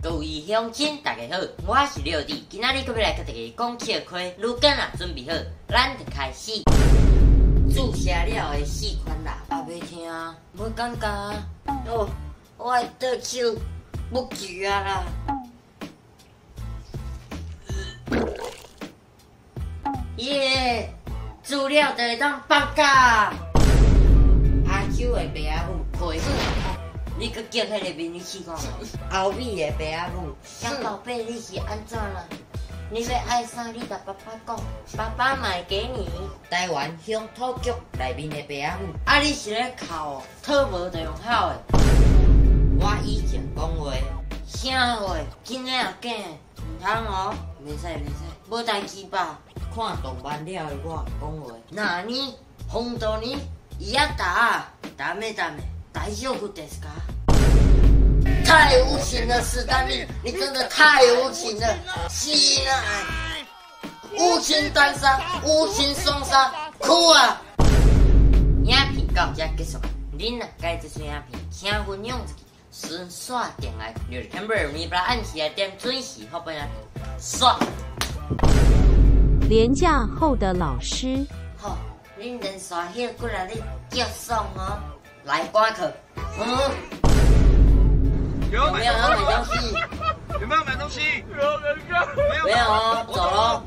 各位鄉親，大家好，我是廖弟，今仔日閣欲來佮大家講笑話，如果若準備好，咱就開始。注射了的四款人，啊，袂疼，無感覺。哦，我的桌手無救啊啦！耶，注了就會當放假。阿 Q 的爸仔母回復。你閣叫彼个美女試看覓？後尾的爸仔母，小寶貝，你是按怎啦？你欲愛啥？你共爸爸講，爸爸買給你。台灣鄉土劇內面的爸仔母，啊，你是咧哭哦？討無就用吼的。我以前講話，啥話？真的抑假的？毋通哦，袂使袂使，無代誌吧？看動漫了的我講話，哪呢？本當に？嫌だ，ダメダメ，大丈夫ですか？太無情了，史丹利，你真的太無情了！是啊，無情單殺，無情雙殺，哭啊！影片到這結束，恁若喜歡這出影片，請分享出去，順紲訂閱，留言咪把按起來點準時發布影片，刷。連假後的老師，好，恁連續歇幾若日，足爽哦！來趕課，嗯。有沒有要買東西？有沒有買東西？沒有哦，走嘍。